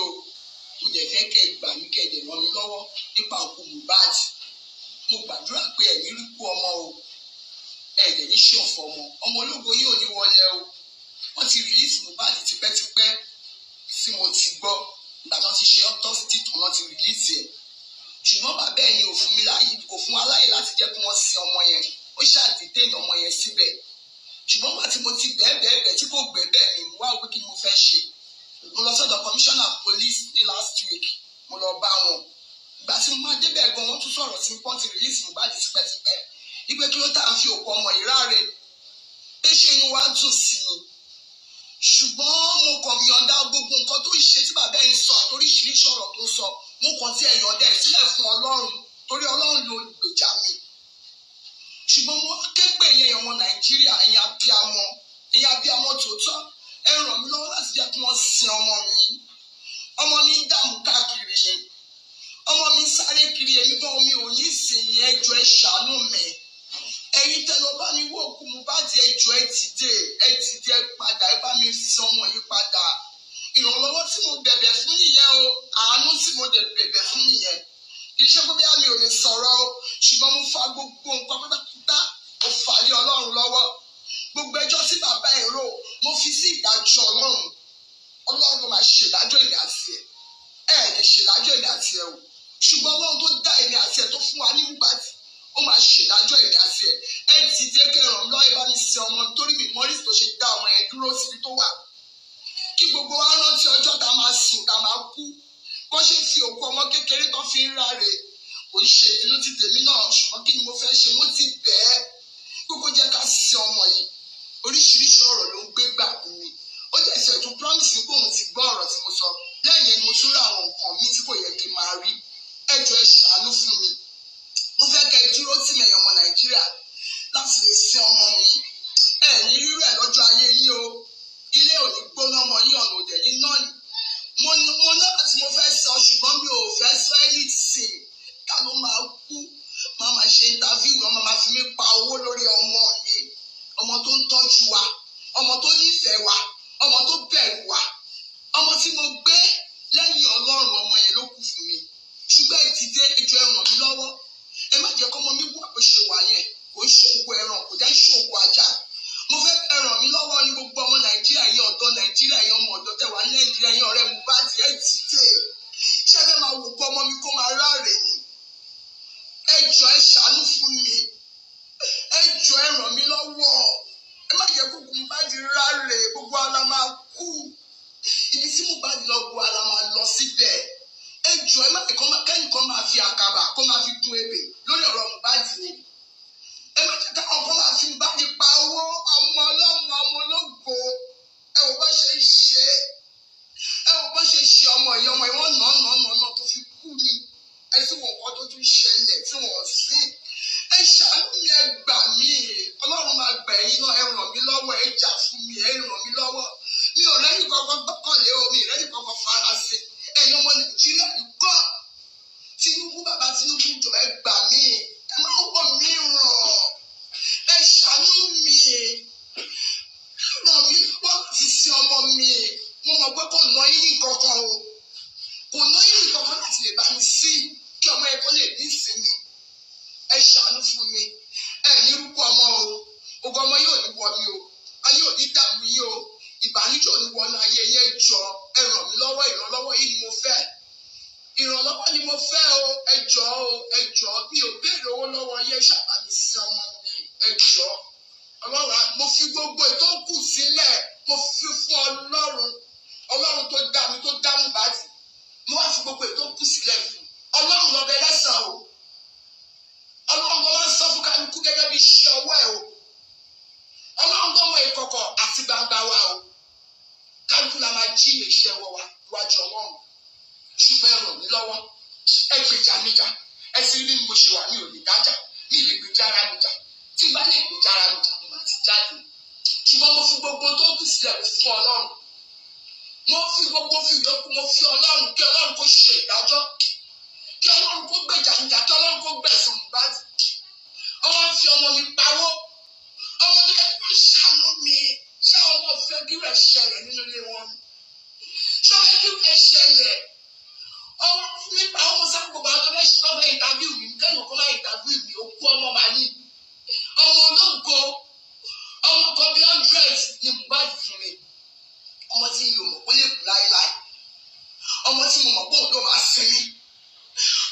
o. Mo dẹ̀ fẹ́ kẹ́ gbà mí, kẹ́ dẹ̀ ràn mí lọ́wọ́ nípa òkú Mohbad. Mo gbàdúrà pé ẹ̀mí rí kú ọmọ o, ẹ̀ẹ́dẹ̀ ní ṣọ̀fọ̀ ọmọ, ọmọ ológo yóò ní wọlé o. Wọ́n ti release Mohbad tipẹ́tipẹ́ tí mo ti gbọ́. Ìgbà tó ti ṣe autopsy tán wọ́n ti release ẹ̀. Ṣùgbọ́n bàbá ẹ̀ ni ò fún mi láàyè, kò fún wa láàyè láti jẹ́ kí wọ́n sin ọmọ yẹn. Ó ṣàdìtẹ́yìn ọmọ yẹn síbẹ̀. Ṣùgbọ́n wà tí mo ti bẹ́ẹ̀ bẹ́ẹ̀ bẹ́ẹ̀ tí kò gbẹ́ bẹ́ẹ̀ mi, mo wá wí kí ni mo fẹ́ ṣe. Mo lọ sọ́dọ̀ commissioner of police ní last week, mo lọ bá wọn. Ìgbà tí mo máa débẹ̀ gan, wọ́n tún sọ̀rọ̀ sí pọ́n ti release Mohbad tipẹ́tipẹ́. Ìgbé kí ló tà ń fi òkú ọmọ yìí ráre? Pé ṣé inú wa dùn sí ni? Ṣùgbọ́n mo kàn yọ̀ǹda gbogbo nǹkan tó ń ṣe tí bàbá ẹ̀ ń sọ àtoríṣiríṣi ọ̀rọ̀ tó ń sọ. Mo kàn tí ẹ̀ yọ̀ǹda ẹ̀ sílẹ̀ fún Ọlọ́run torí Ọlọ́run ló gbèjà mi. Ṣùgbọ́n mo ké pè yẹn ọmọ Nàìjíríà, ẹ̀yin abiyamọ tòótọ́, ẹ ràn mí lọ́wọ́ láti jẹ́ kí wọ́n sin ọmọ mi. Ọmọ mi ń dààmú káàkiri ni, ọmọ mi ń sáré kiri, èmi gan mi ò ní ìsinmi. Ẹ jọ̀ọ́ ẹ ṣàánú mi. Ẹ̀yin tẹ́ lọ bá mi wó òkú Mohbad, ẹ jọ̀ọ́ ẹ dìde, ẹ dìde, ẹ padà, ẹ bá mi sin ọmọ yìí padà. Ìrànlọ́wọ́ tí mo bẹ̀bẹ̀ fún nìyẹn o, àánú tí mo dẹ̀ bẹ̀bẹ̀ fún nìyẹn. Kì í ṣe pé bí àmì ò lè sọ̀rọ̀ o, ṣùgbọ́n mo fa gbogbo nǹkan pátápátá, mo fà lé Ọlọ́run lọ́wọ́. Gbogbo ẹjọ́ tí bàbá ẹ̀ rò, mo fi sí ìdájọ́ Ọlọ́run. Ọlọ́run ló máa ṣèdájọ́ èmi àti ẹ̀. Ẹ lè ṣèdájọ́ èmi àti ẹ̀ o. Ṣùgbọ́n Ọlọ́run tó dá èmi àti ẹ̀ tó fún wa ní Mohbad, ó máa ṣèdájọ́ èmi àti ẹ̀. Ẹ dìde kẹ́ ràn mí lọ́wọ́, ẹ bá mi sin ọmọ torí mi mọ́rí tó ṣe dá ọmọ yẹn dúró síbi tó wà. Kí gbogbo wa rántí ọjọ́ tá a máa sùn, tá a máa kú. Bó ṣe fi òkú ọmọ kékeré tán fi ń ráre, kò ń ṣe ìdùnnú ti tèmi náà. Ṣùgbọ́n kí ni mo fẹ́ ṣe? Mo ti bẹ́ẹ̀ kókó jẹ́ ká sin ọmọ yìí. Oríṣiríṣi ọ̀rọ̀ ló ń gbé gbà mí. Ó dẹ̀ sọ ètò promise mi pé òun ti gbọ́ ọ̀rọ̀ tí mo sọ. Lẹ́yìn yẹn ni mo tún rí àwọn nǹkan mi tí kò yẹ kí n máa rí. Ẹ jọ̀ọ́ ẹ ṣàánú fún mi. Mo fẹ́ kẹ́ ẹ dúró tì mí, ẹ̀yin ọmọ Nàìjíríà, láti lè sin ọmọ mi. Ẹ ní rírú ẹ̀ lọ́jọ́ ayé yín o. Ilé ò ní gbóná ọmọ yín, ọ̀nà òdẹ̀ ní náà ni. Mo náà tí mo fẹ́ sọ, ṣùgbọ́n mi ò fẹ́ sọ anything. Ta ló máa kú? Màá máa ṣe interview, wọ́n máa fi mí pa owó lórí ọmọ mi. Ọmọ tó ń tọ́jú wa, ọmọ tó nífẹ̀ẹ́ wa, ọmọ tó bẹ̀rù wa, ọmọ tí mo gbé lẹ́yìn Ọlọ́run, ọmọ yẹn ló kù fún mi. Ṣùgbọ́n ẹ dìde, ẹ jọ̀ọ́ ẹ ràn mí lọ́wọ́. Ẹ má jẹ́ kọ́mọ mi wà bó ṣe wà yẹn. Kò ń ṣòkò ẹran, kò dẹ́ ṣòkò ajá. Mo fẹ́ ẹ ràn mí lọ́wọ́ ní gbogbo ọmọ Nàìjíríà, ẹ̀yin ọ̀dọ́ Nàìjíríà, ẹ̀yin ọmọ ọ̀dọ́ tẹ̀ wá ní Nàìjíríà, ẹ̀yin ọ̀rẹ́ Mohbad, ẹ dìde. Ṣé ẹ fẹ́ máa wò kó ọmọ mi kó máa ráre ni? Ẹ jọ̀ọ́ ẹ ṣàánú fún mi. Ẹ jọ̀ọ́ ẹ ràn mí lọ́wọ́. Ẹ má jẹ́ kó Mohbad ráre, gbogbo ala máa kú. Ibi tí Mohbad lọ, gbogbo ala máa lọ síbẹ̀. Ẹ jọ̀ọ́ ẹ má jẹ́ kẹ́nìkan máa fi àkàbà kó máa fi gun ebè lórí ọ̀rọ̀ Mohbad ni. Ẹ má jẹ́ káwọn kan máa fi Mohbad pa owó ọmọ ọlọ́mọ, ọmọ ológo. Ẹ wò bá ṣe ń ṣe, ẹ wò bá ṣe ṣe ọmọ yìí, ọmọ yìí wọ́n nà nà nà nà tó fi kú ni. Ẹ sì wọ̀n nǹkan tó tún ṣẹlẹ̀ tí wọ́n sí. Ẹ ṣàánú mi, ẹ gbà mí. Ọlọ́run máa gbà ẹ̀yin náà, ẹ ràn mí lọ́wọ́, ẹ jà fún mi, ẹ ràn mí lọ́wọ́. Mi ò rẹ́ni kankan gbọ́kànlé o, mi ò rẹ́ni kankan farasin. Ẹ̀yin ọmọ Nàìjíríà nìkan. Tinubu, bàbá Tinubu, jọ̀ọ́ ẹ gbà mí. Ẹ má wọ̀ mí ràn. Ẹ ṣàánú mi. Ràn mí lọ́wọ́ láti sin ọmọ mi. Mo mọ̀ pé kò ná yín ní kankan o. Kò ná yín ní kankan láti lè bá mi sí kí ọmọ yẹn kó lè ní ìsinmi. Ẹ ṣàánú fún mi. Ẹ ní rúkú ọmọ o. Ògo ọmọ yóò ní wọ mi o. Ayé ò ní dààmú yín o. Ìbànújẹ́ ò ní wọnú ayé yẹn. Jọ̀ọ́ ẹ ràn mí lọ́wọ́. Ìrànlọ́wọ́ yìí ni mo fẹ́. Ìrànlọ́wọ́ ni mo fẹ́ o. Ẹ jọ̀ọ́ o, ẹ jọ̀ọ́. Mi ò béèrè owó lọ́wọ́ yẹn, ṣàbà mi sin ọmọ mi. Ẹ jọ̀ọ́. Ọlọ́run, mo fi gbogbo ètò kù sílẹ̀, mo fi fún Ọlọ́run. Ọlọ́run tó dá mi, tó dá Mohbad. Mo wá fi gbogbo ètò kù sílẹ̀ fún Ọlọ́run lọ́bẹ̀ lẹ́sàn o. Ọlọ́run tó máa ń sọ fún kálukú gẹ́gẹ́ bí iṣẹ́ ọwọ́ ẹ̀ o. Ọlọ́run tó mọ ìkọ̀kọ̀ àti gbangba wa o. Kálukú la máa jí iṣẹ́ ọwọ́ wa níwájú Ọlọ́run. Ṣùgbọ́n ẹ ràn mí lọ́wọ́, ẹ gbèjà mi jà. Ẹ sì rí bí mo ṣe wà, mi ò lè dájà, mi lè gbèjà ara mi jà. Tí n bá lè gbèjà ara mi jà, mo máa ti jáde. Ṣùgbọ́n mo fi gbogbo tó kù sílẹ̀, mo fún Ọlọ́run. Mo fi gbogbo fi yòókù, mo fi Ọlọ́run, kí Ọlọ́run kó ṣe ìdájọ́, kí Ọlọ́run kó gbèjà mi jà, kí Ọlọ́run kó gbẹ̀san Mohbad. Ọwọ́ fi ọmọ mi pawó. Ọmọ tó yẹ kó ṣàánú mi. Ṣé ọmọ fẹ́ kí rẹ̀ ṣẹlẹ̀ nínú ilé wọn? Ṣé ọmọ kí rẹ̀ ṣẹlẹ̀? ṣẹlẹ̀? Ọmọ nípa ọmọ sáà gbogbo àwọn tó fẹ́ ṣe tọ́fẹ́ interview mi, kẹ́yìn kó má interview mi. Òkú ọmọ màá ní ọmọ ológo, ọmọ kan bí 100 ni Mohbad fún mi. Ọmọ tí mi ò mọ̀ pé lè kú láéláé, ọmọ tí mo mọ̀ pé òun ló máa sinmi,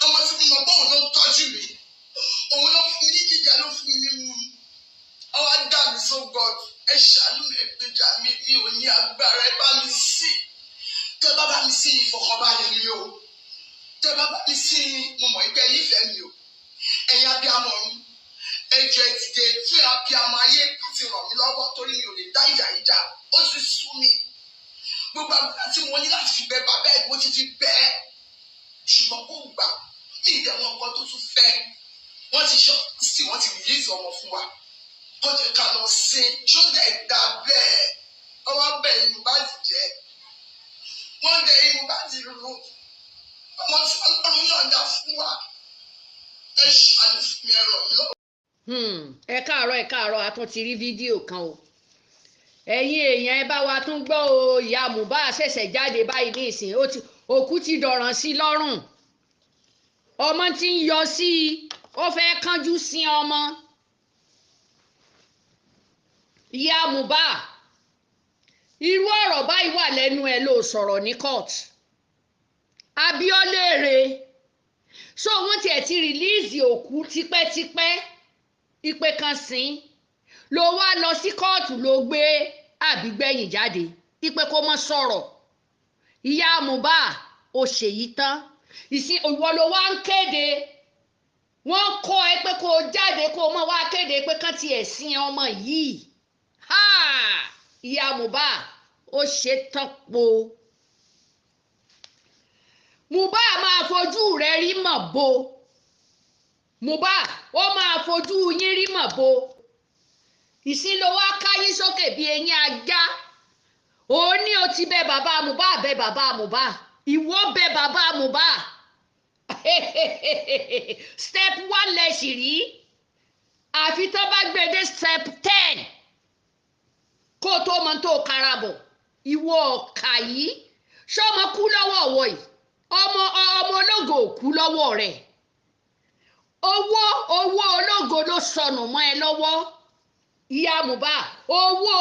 ọmọ tí mo mọ̀ pé òun ló ń tọ́jú mi, òun ló fún mi ní jíjẹ, ló fún mi ní mímu. Ọwọ́ dà mí. So God, ẹ ṣàánú mi, ẹ gbèjà mi, mi ò ní agbára. Ẹ bá mi sí, tẹ bá bá mi sí ní ìfọkànbalẹ̀ mi o. Tẹ bá bá mi sí ní, mo mọ̀ pé ẹ nífẹ̀ẹ́ mi o. Ẹ̀yin abiyamọ mi, ẹ jọ̀ọ́, ẹ dìde fún abiyamọ ayé láti ràn mí lọ́wọ́, torí mi ò lè dá ìjà yìí jà. Ó ti sú mi. Gbogbo agbára tí mo ní láti fi bẹ bàbá ẹ̀, mo ti fi bẹ́ ẹ́, ṣùgbọ́n kò gbà. Ní ìdẹ̀wọ̀n nǹkan tó tún fẹ́, wọ́n ti ṣọ́ sí, wọ́n ti release ọmọ fún wa kó jẹ́ ká lọ sí. Ṣó dẹ̀ dà bẹ́ẹ̀? Ọwọ́ bẹ̀ Mohbad jẹ́, wọ́n dẹ̀ Mohbad rú, ọmọ tí Ọlọ́run yọ̀ǹda fún wa. Ẹ ṣàánú fún mi, ẹ ràn mí lọ́wọ́. Ẹ káàárọ̀, ẹ káàárọ̀. A tún ti rí fídíò kan o. Ẹ̀yin èèyàn, ẹ bá wa tún gbọ́ o. Ìyá Mohbad ṣẹ̀ṣẹ̀ jáde báyìí ní ìsìn. Ó ti òkú ti dọ̀ràn sí lọ́rùn, ọmọ tí ń yọ sí i, ó fẹ́ kánjú sí ọmọ. Ìyá Mohbad, irú ọ̀rọ̀ báyìí wà lẹ́nu ẹ̀ ló sọ̀rọ̀ ní court. Abiọ́lére so wọ́n tiẹ̀ ti release òkú tipẹ́tipẹ́, ìpè kan sìn ló wá lọ sí kóòtù, ló gbé àbígbẹ̀yìn jáde ìpè kó mọ́ sọ̀rọ̀. Ìyá Mohbad, ó ṣèyí tán ìsìn, ìwọ ló wá ń kéde. Wọ́n kọ́ ẹ pé kó o jáde, kó o mọ̀ wá kéde pé kán tiẹ̀ sin ọmọ yìí. Ha! Ìyá Mohbad, ó ṣe tán po. Mohbad máa fojú rẹ̀ rí mọ̀ bo. Mohbad, ó máa fojú yín rí mọ̀ bo. Ìsín ló wá káyín sókè bí eyín ajá. Òun ní o ti bẹ bàbá Mohbad, bẹ bàbá Mohbad, ìwọ bẹ bàbá Mohbad. Step one lẹ sì rí, àfi tó bá gbé dé step 10 kó tó mọ tó karabọ̀. Ìwọ ọ̀kà yìí, ṣọmọ kú lọ́wọ́ ọ̀wọ́ yìí? Ọmọ ọmọ ológo ò kú lọ́wọ́ rẹ̀. Owó, owó ológo ló sọnù mọ́ ẹ lọ́wọ́. Ìyá Mohbad, owó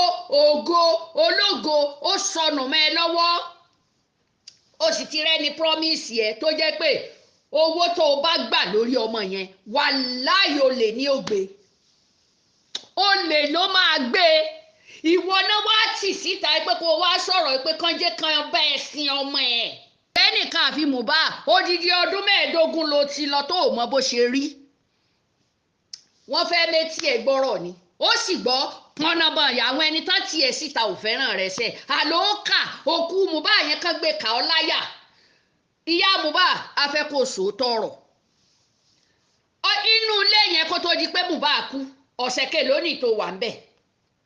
ògo ológo ó sọnù mọ́ ẹ lọ́wọ́. Ó sì ti rẹ́ni promise ẹ tó jẹ́ pé owó tó o bá gbà lórí ọmọ yẹn, wàláhì, olè ní ògbé, olè ló máa gbé. Ìwọ náà wá tì síta pé kó o wá sọ̀rọ̀ pé kánjẹ́ kan bẹ́ẹ̀ sin ọmọ ẹ̀ lẹ́nìkan. Àfi Mohbad, odidi ọdún 15 ló ti lọ tó o mọ bó ṣe rí. Wọ́n fẹ́ létí ẹ̀ gbọ́rọ̀ ni, ó sì gbọ́ pọnabọ. Àwọn ẹni tán tiẹ̀ síta ò fẹ́ràn rẹ̀ sẹ́ àlọ́ ó kà òkú Mohbad yẹn kán gbé kà ọ́ láyà. Ìyá Mohbad, a fẹ́ kó sòótọ́ ọ̀rọ̀. Inú ilé yẹn, kó tó di pé Mohbad kú, ọ̀sẹ̀ kelónìí tó wà ń bẹ̀,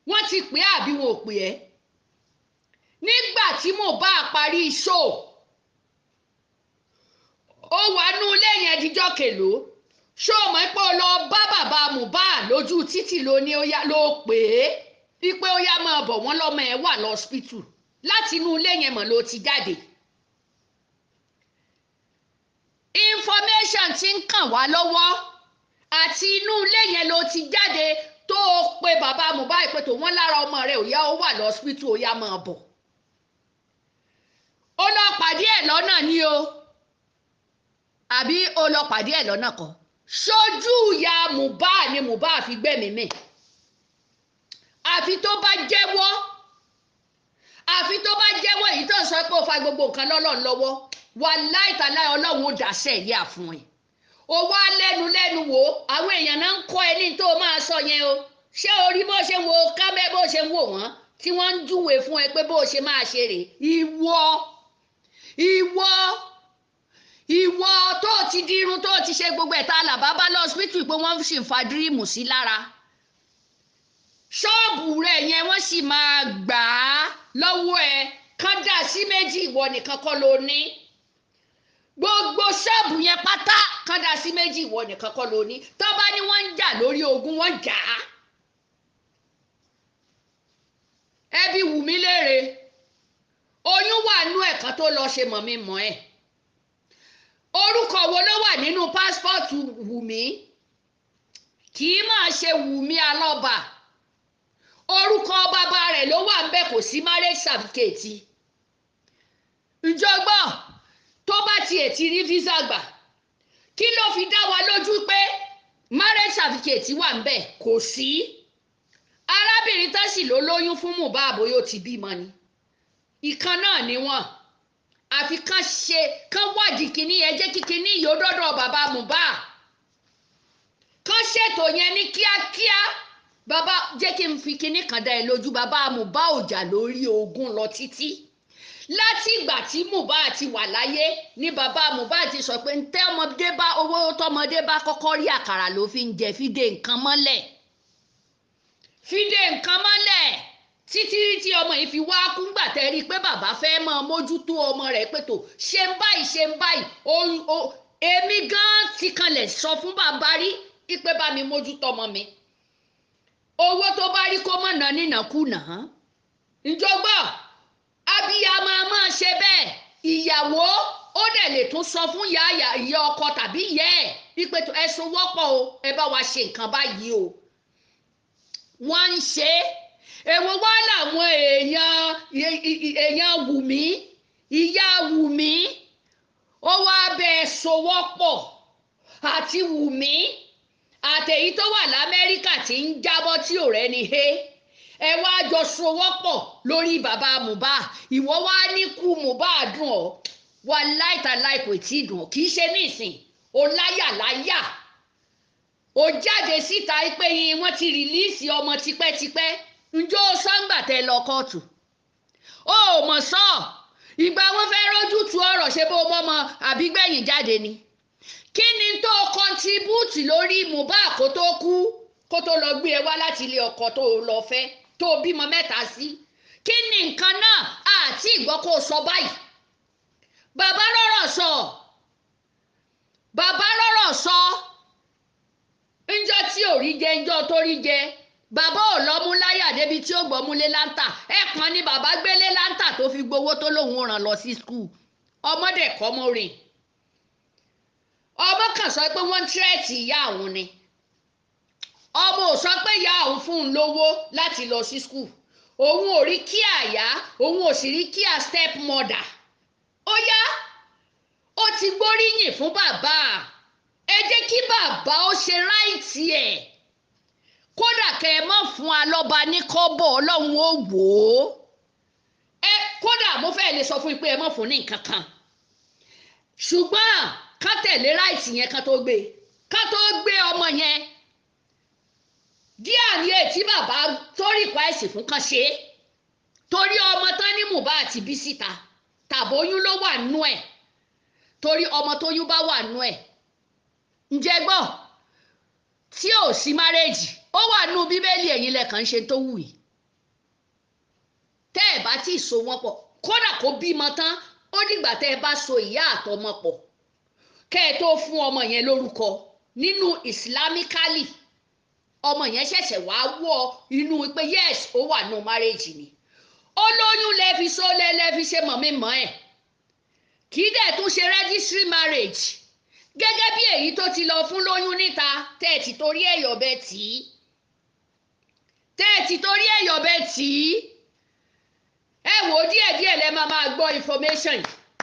wọ́n ti pè é àbí wọn ò pè é? Nígbà tí Mohbad parí show, ó wà nú ilé yẹn díjọ́ kèló? Ṣó o mọ̀ pé o lọ bá bàbá Mohbad lójú títì, ló ní ó yá, ló pè é wípé ó yá, máa bọ̀, wọ́n lọ́mọ ẹ̀ wà lọ́sípítù? Láti inú ilé yẹn mọ̀ ló ti jáde. Information ti ń kàn wá lọ́wọ́, àti inú ilé yẹn ló ti jáde tó o pe bàbá Mohbad pé tó wọ́n lára ọmọ rẹ̀ ò yá, ó wà lọ́sípítù, ó yá, máa bọ̀. Ó lọ pàdé ẹ̀ lọ́nà ni o, àbí ó lọ pàdé ẹ̀ lọ́nà kan sójú ìyá Mohbad ni Mohbad fi gbẹ̀mí mì? Àfi tó bá jẹ́wọ́, àfi tó bá jẹ́wọ́. Èyí tó ń sọ pé ó fa gbogbo nǹkan lọ́lọ́run lọ́wọ́, wàláhì tàláhì, Ọlọ́run ó dàṣẹ́ ìyá fún ẹ. Ó wá lẹ́nu lẹ́nu wò ó. Àwọn èèyàn náà ń kọ́ ẹ ní tó máa sọ yẹn o. Ṣé o rí bó ṣe ń wo kámẹ́, bó ṣe ń wò wọ́n tí wọ́n ń júwe fún ẹ pé bó ṣe máa ṣe rè? Ìwọ tó ti dirun, tó ti ṣe gbogbo ẹ̀ tá a là bá bá lọ́sibítù pé wọ́n sì ń fa dream sí lára, ṣọ́ọ̀bù rẹ̀ yẹn, wọ́n sì máa gbà á lọ́wọ́ ẹ kán dà sí méjì. Ìwọ nìkan kọ́ ló ní gbogbo ṣọ́ọ̀bù yẹn pátá. Kán dà sí méjì, ìwọ nìkan kọ́ ló ní. Tó bá ní wọ́n ń jà lórí ogún, wọ́n jà á. Ẹbí Wùmí léèrè. Oyún wà nú ẹ̀ kan tó lọ ṣe mọ̀ mi mọ̀ ẹ̀. Orúkọ wo ló wà nínú pásítọ̀tù Wùmí? Kì í máa ṣe Wùmí Alọ́ba. Orúkọ bàbá rẹ̀ ló wà ń bẹ̀, kò sí marriage certificate. Ìjọgbọ́n tó bá tiẹ̀ ti rí visa gbà, kí ló fi dá wa lójú pé marriage certificate wà ń bẹ̀? Kò sí. Arábìnrin tó sì ló lóyún fún Mohbad bóyá ó ti bímọ ni, ìkan náà ni wọ́n. Àfi kán ṣe kán wádìí kínní yẹn, jẹ́ kí kínní yìí ó dọ́dọ̀ bàbá Mohbad, kán ṣètò yẹn ní kíákíá. Bàbá, jẹ́ kí n fi kínní kan dá ẹ lójú, bàbá Mohbad ò jà lórí ogún lọ títí. Láti ìgbà tí Mohbad ti wà láyé ní bàbá Mohbad ti sọ pé ntẹ́ ọmọdé bá owó tọmọdé bá kọ́kọ́ rí àkàrà ló fi ń jẹ, fídé nǹkan mọ́lẹ̀, fídé nǹkan mọ́lẹ̀ títí tí ọmọ yìí fi wá kúngbà tẹ́ rí i pé bàbá fẹ́ máa mójútó ọmọ rẹ̀ pé tó ṣe ń báyìí ṣe ń báyìí. Èmi gan ti kanlẹ̀ sọ fún bàbá rí pé bá mi mójútó ọmọ mi, owó tó bá rí kó mọ̀ ná nínàkúnà. Ìjọgbọ́n abiyamọ a máa ṣe bẹ́ẹ̀. Ìyàwó ó dẹ̀ lè tún sọ fún ìyá ọkọ tàbí ìyá ẹ̀ wípé ẹ so wọ́pọ̀ o, ẹ bá wa ṣe nǹkan báyìí o. Wọ́n ń ṣe é. Èwo wá làwọn èèyàn Wùmí, ìyá Wùmí ó wá bẹ́ẹ̀ sowọ́pọ̀ àti Wùmí àtẹ̀yí tó wà l'Amẹ́ríkà tí ń jábọ́ tí ò rẹ́ni he. Ẹ wá jọ sowọ́pọ̀ lórí bàbá Mohbad. Ìwọ wá ní kú Mohbad dùn ọ́, wà láìtàláì kò tí ì dùn ọ́, kì í ṣe nísìn o láyà láyà o jáde síta pé yín wọ́n ti rìlíìsì ọmọ tipẹ́tipẹ́. Njó sọ́ngbà tẹ lọ kóòtù o ò mọ̀ sọ ìgbà wọn fẹ́ rójú tu ọ̀rọ̀ ṣe bó mọ́mọ́ àbígbẹ̀yìn jáde ni. Kí ni tó kọntribútì lórí Mohbad kó tó kú, kó tó lọ gbé ẹ wá láti ilé ọkọ tó lọ fẹ́ tó bímọ mẹ́ta sí? Kí ni nǹkan náà àti ìgbọ́ kó sọ báyìí? Bàbá rọ̀rọ̀ sọ, bàbá rọ̀rọ̀ sọ. Ńjọ́ tí ò rí jẹ, ńjọ́ tó rí jẹ, bàbá ò lọ́mú láyà débi tí ó gbọ́múlé láńtà. Ẹ̀pọ̀n ni bàbá gbélé láńtà tó fi gbowó tó lóun ràn lọ sí skul. Ọmọdé kọ́ mọ́ rìn, ọmọ kan sọ pé wọ́n ń tírẹ̀tì ìyá òun ni. Ọmọ ò sọ pé ìyá òun fún un lówó láti lọ sí skul. Òun ò rí kí àyà, òun ò sì rí kí à step mother. Ó yá, ó ti gbóríyìn fún bàbá. Ẹ jẹ́ kí bàbá ó ṣe ráìtì ẹ̀. Kódà kẹ́ ẹ mọ̀ fún Alọ́ba ní kọ́bọ̀, Ọlọ́run ó wò ó. Ẹ kódà mo fẹ́ lè sọ fún yín pé ẹ mọ̀ fún ní nǹkan kan, ṣùgbọ́n ká tẹ̀lé ráìtì yẹn ká tó gbé ọmọ yẹn. Díẹ̀ ní etí bàbá tó rìkwáìsì fún kan ṣe é, torí ọmọ tán ní Mohbad ti bí síta tàbóyún ló wà nú ẹ̀. Torí ọmọ tóyún bá wà nú ẹ̀, ǹjẹ́ gbọ́ tí ò sí márẹ́jì ó wà nú Bíbélì, ẹ̀yin lẹ́kàn ń ṣe tó wù yìí. Tẹ́ ẹ̀ bá tí ì so wọn pọ̀, kódà kó bímọ tán, ó dìgbà tẹ́ ẹ bá so ìyá àtọmọ pọ̀ kẹ́ ẹ tó fún ọmọ yẹn lórúkọ nínú Islamically. Ọmọ yẹn ṣẹ̀ṣẹ̀ wá wọ inú pé yes, ó wà nù márẹ́jì ni. Ó lóyún lẹ fi so lẹ lẹ fi ṣe mọ̀ mi mọ̀ ẹ̀. Kì í dẹ̀ tún ṣe registry marriage gẹ́gẹ́ bí èyí tó ti lọ fún lóyún níta tẹ́ ẹ̀ ti torí ẹ̀yọ̀ bẹ́ẹ̀ tì í, tẹ́ ẹ̀ ti torí ẹ̀yọ̀ bẹ́ẹ̀ tì í. Ẹ wò ó, díẹ̀díẹ̀ lẹ máa máa gbọ́ information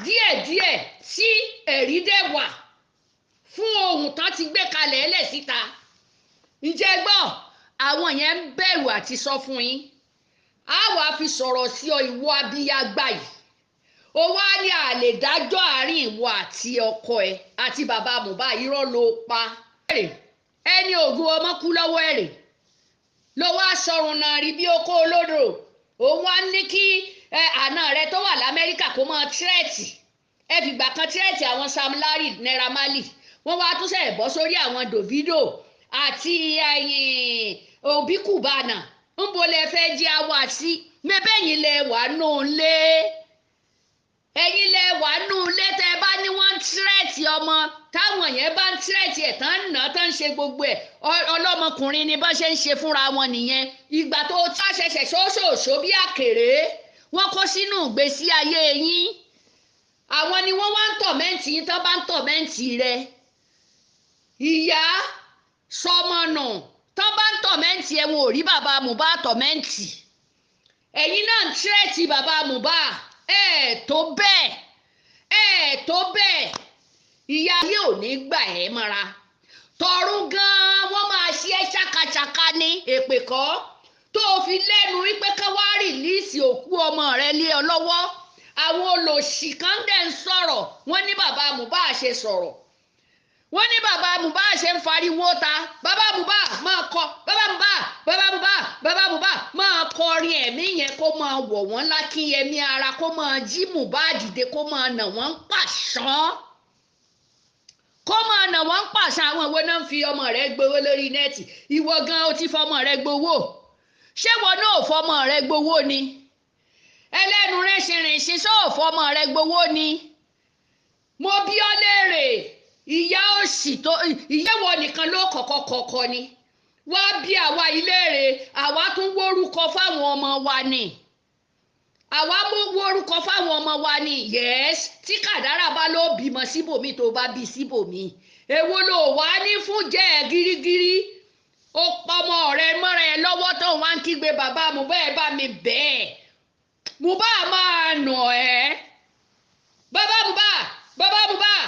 díẹ̀díẹ̀ tí ẹ̀rí dẹ̀ wà fún ohun tán ti gbé kalẹ̀ ẹlẹ̀ síta. Ǹjẹ́ gbọ́, àwọn yẹn ń bẹ̀rù àti sọ fún yín. Á wàá fi sọ̀rọ̀ sí ọ, ìwọ abiyagba yìí. Ó wá ní àlè dájọ́ àárín ìwọ àti ọkọ ẹ àti bàbá Mohbad. Irọ́ ló pa. Ẹni ògùn ọmọ kú lọ́wọ́ ẹ̀rẹ̀ ló wá sọrùn náà rí bí okó olódò. Òun wá ní kí àna rẹ tó wà l'Amẹ́ríkà kó máa tírẹ̀tì ẹ. Fìgbà kan tírẹ̀tì àwọn Sam Larry, Naira Marley, wọ́n wá tún sẹ̀ bọ́ sórí àwọn Davido àti ẹ̀yìn Obi Cubana. Ńbo lẹ fẹ́ jẹ́ àwa sí? Mẹ́bẹ̀yìn lẹ wà nù lé, ẹ̀yin lẹ wà nù lé. Tẹ́ ẹ bá ní wọ́n ń tírẹ̀tì ọmọ, táwọn yẹn bá ń tírẹ̀tì ẹ̀ tán ń nà tán ń ṣe gbogbo ẹ̀, ọlọ́mọkùnrin ni bá ṣe ń ṣe fúnra wọn nìyẹn. Ìgbà tó tá ṣẹ̀ṣẹ̀ ṣoṣooṣo bí àkèré Wọ́n kó sínú ìgbésí ayé yín. Àwọn ni wọ́n wá ń tọ̀mẹ́ǹtì yín tán bá ń tọ̀mẹ́ǹtì rẹ. Ìyá sọmọnà tán bá ń tọ̀mẹ́ǹtì ẹ, wọn ò rí bàbá Mohbad tọ̀mẹ́ǹtì. Ẹ̀yin náà ń tírẹ̀tì bàbá Mohbad. Ẹ̀ tó bẹ́ẹ̀, ẹ̀ tó bẹ́ẹ̀. Ìyá ayé ò ní gbà ẹ́ mọ́ra. Tọ̀run gan-an wọ́n máa ṣe é ṣàkàṣàkà ní èpè kọ́ tó o fi lẹ́nu wípé ká wá rìlíìsì òkú ọmọ rẹ lé ọ lọ́wọ́. Àwọn olòṣì kan dẹ̀ ń sọ̀rọ̀, wọ́n ní bàbá Mohbad ṣe sọ̀rọ̀, wọ́n ní bàbá Mohbad ṣe ń fariwo ta. Bàbá Mohbad máa kọ, bàbá Mohbad, bàbá Mohbad, bàbá Mohbad máa kọrin ẹ̀mí yẹn kó máa wọ̀ wọ́n lákínyẹmí ara, kó máa jí Mohbad dìde, kó máa nà wọ́n pàṣán, kó máa nà wọ́n pàṣán. Àwọn ìwé náà ń fi ọmọ rẹ gbowó lórí nẹ́ẹ̀tì. Ìwọ gan o ti fọmọ rẹ gbowó. Ṣé wọn náà ò fọmọ rẹ gbowó ni? Ẹlẹ́nu rẹ́ṣinrìnṣin ṣó ò fọmọ rẹ gbowó ni? Mo bí ọ léèrè, ìyá òṣì tó ìyẹ́wò nìkan ló kọ̀kọ́ kọ̀kọ́ ni. Wá bí àwa iléèrè, àwa tún wórúkọ fáwọn ọmọ wa ni. Àwa mú wórúkọ fáwọn ọmọ wa ni. Yẹ́s, tí kàdárà bá ló bímọ síbòmí, tó bá bí síbòmí, èwo ló wà ní fún jẹ́ ẹ gírígírí? Ó pọmọ rẹ mọ́ra ẹ lọ́wọ́ tó wá ń kígbe bàbá Mohbad bá mi bẹ́ẹ̀. Mohbad máa nà ẹ́. Bàbá Mohbad, bàbá Mohbad,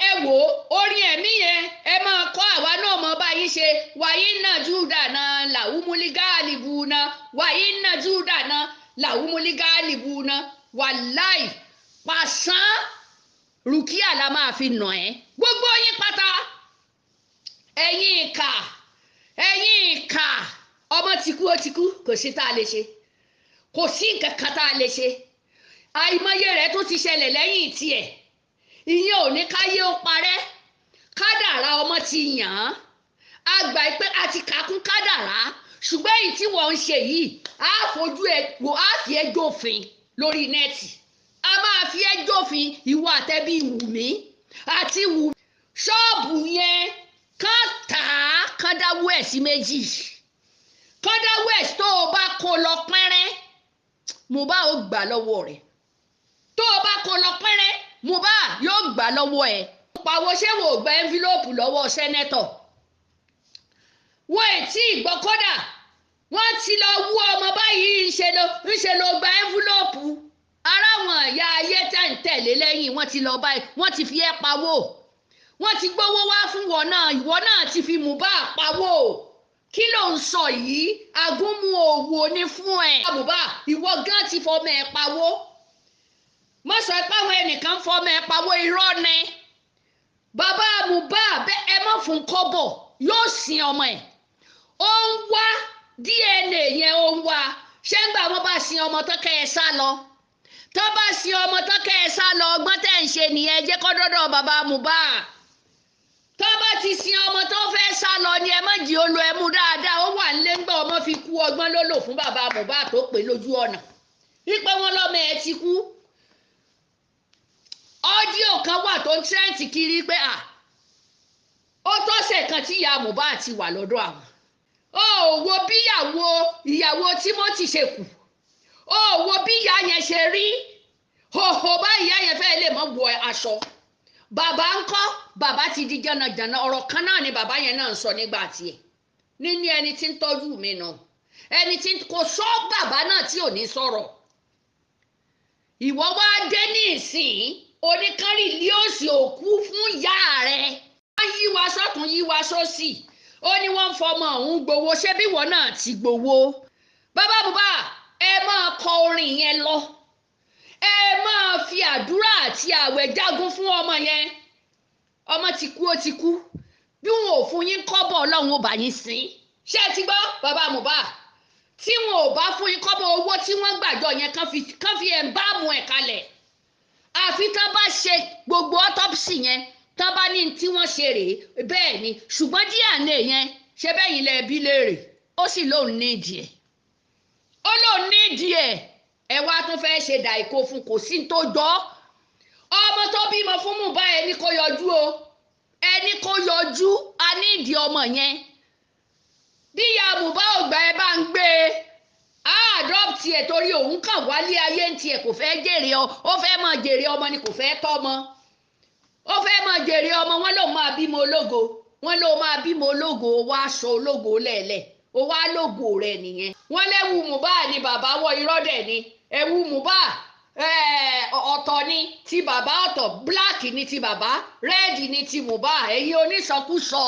ẹ wò ó, orin ẹ̀mí yẹn ẹ máa kọ́, àwa náà mọ báyìí ṣe. Wàyí náà júdà náà làwùmúlí gáàlì bù náà, wàyí náà júdà náà làwùmúlí gáàlì bù náà. Wàláì pàṣán rùkíà la máa fi nà ẹ́. Gbogbo yín pátá, ẹ̀yin ìkà, ẹ̀yin ìkà. Ọmọ ti kú, ó ti kú, kò sí tá a lè ṣe, kò sí nǹkan kan tá a lè ṣe. Àìmọye rẹ̀ tó ti ṣẹlẹ̀ lẹ́yìn tiẹ̀, ìyẹn ò ní káyé ó parẹ́. Kádàrá ọmọ ti yàn án, a gbà pé a ti kà kún kádàrá. Ṣùgbọ́n èyí tí wọ́n ń ṣe yìí, á fojú ẹ wò, á fi ẹ́ jófin lórí nẹ́ẹ̀tì. A máa fi ẹ́ jófin, ìwọ àtẹ̀bí Wùmí àti Wùmí. Ṣọ́ọ̀bù yẹn kán tà á, kán dáwọ́ ẹ̀ sí méjì, kán dáwọ́ ẹ̀. Tó o bá kó lọ pẹ́rẹ́, Mohbad ó gbà lọ́wọ́ rẹ̀. Tó o bá kó lọ pẹ́rẹ́, Mohbad yóò gbà lọ́wọ́ ẹ̀. Pàwọ́ ṣé wò gba ẹ́ńfílọ́ọ̀pù lọ́wọ́ sẹ́nẹ́tọ̀? Wọ́n ẹ̀ tí ì gbọ́, kódà wọ́n ti lọ wú ọmọ báyìí. Ńṣe ló gba ẹ́ńfílọ́ọ̀pù. Ara wọn ìyá ayé tẹ̀ ń tẹ̀lé lẹ́yìn, wọ́n ti lọ báyìí, wọ́n ti fi ẹ́ pawó, wọ́n ti gbówó wá fún wọn náà. Ìwọ náà ti fi Mohbad pawó. Kí ló ń sọ yìí? Agúnmu òwò ni fún ẹ. Mohbad, ìwọ gan ti fọmọ ẹ pawó. Má sọ pé àwọn ẹnìkan fọmọ ẹ pawó, irọ́ ni. Bàbá Mohbad bẹ́ ẹ má fún kọ́bọ̀, yóò sin ọmọ ẹ̀. Ó ń wá DNA yẹn, ó ń wá. Ṣé ń gbà wọ́n bá sin ọmọ tán kẹ́ ẹ sá lọ? Tó bá sin ọmọ tán kẹ́ ẹ sá lọ, ọgbọ́n tẹ̀ ń ṣe nìyẹn. Jẹ́ kó dọ́dọ̀ bàbá Mohbad. Tó bá ti sin ọmọ tó fẹ́ sá lọ ni ẹ má jí ó lo ẹmú dáadáa. Ó wà nílé ńgbà ọmọ fi kú, ọgbọ́n ló lò fún bàbá Mohbad tó pè lójú ọ̀nà wípé wọ́n lọ́mọ ẹ ti kú. Ọ́díò kan wà tó ń tírẹ́ǹtì kiri pé à ó tọ́sẹ̀ kan tí ìyá Mohbad ti wà lọ́dọ̀ àwọn. Ó wo bí ìyàwó Timothy ṣe kù, ó wo bí ìyá yẹn ṣe rí hòhò báyìí, ìyá yẹn fẹ́ lè mọ́ wọ aṣọ. Bàbá ńkọ́? Bàbá ti di jànàjànà. Ọ̀rọ̀ kan náà ni bàbá yẹn náà ń sọ nígbà tiẹ̀ níní ẹni tí ń tọ́jú mi nà, ẹni tí kò sọ bàbá náà tí ò ní sọ̀rọ̀. Ìwọ wá dé ní ìsìn oníkárì lé òsì òkú fún ìyá rẹ. Wọ́n yí wa sọ́tún, yí wa sósì, ó ní wọ́n ń fọmọ òun gbowó. Ṣé bí ìwọ náà ti gbowó? Bàbá Mohbad, ẹ máa kọ orin yẹn lọ, ẹ máa fi àdúrà àti àwẹ̀ jagun fún ọmọ yẹn. Ọmọ ti kú, ó ti kú. Bí wọn ò fún yín kọ́bọ̀, Ọlọ́run ò bá yín sìn. Ṣé ẹ ti gbọ́, bàbá Mohbad? Tí wọn ò bá fún yín kọ́bọ̀, owó tí wọ́n gbàjọ yẹn, kán fi ẹ̀ ń bá mu ẹ̀ kalẹ̀. Àfi tán bá ṣe gbogbo autopsy yẹn, tán bá ní tí wọ́n ṣe rèé, bẹ́ẹ̀ ni. Ṣùgbọ́n DNA yẹn, ṣe bẹ́yìn lẹ bí léèrè, ó sì lóun ní ìdí ẹ̀, ó lóun ní ìdí ẹ̀. Ẹ wá tún fẹ́ ṣe dàìkó fún, kò sí tó jọ. Ọmọ tó bímọ fún Mohbad, ẹni kó yọjú o, ẹni kó yọjú, a ní ìdí ọmọ yẹn. Bí ìyá Mohbad ò gbà, ẹ bá ń gbé e. adopt ẹ̀ torí òun kàn wálé ayé ń tiẹ̀, kò fẹ́ jèrè ọ, ó fẹ́ máa jèrè ọmọ ni, kò fẹ́ tọ́mọ, ó fẹ́ máa jèrè ọmọ. Wọn lòun máa bímọ ológo, wọn lòun máa bímọ ológo, wá aṣọ ológo lẹ́ẹ̀lẹ̀, ó wá lógo rẹ̀ nìyẹn. Wọ́n lẹ́wù Mohbad ni bàbá wọ, irọ́ dẹ̀ ni. Ẹ̀wù Mohbad ọ̀tọ̀ ni ti bàbá ọ̀tọ̀, black ni ti bàbá, red ni ti Mohbad. Ẹ̀yin onísọkúsọ.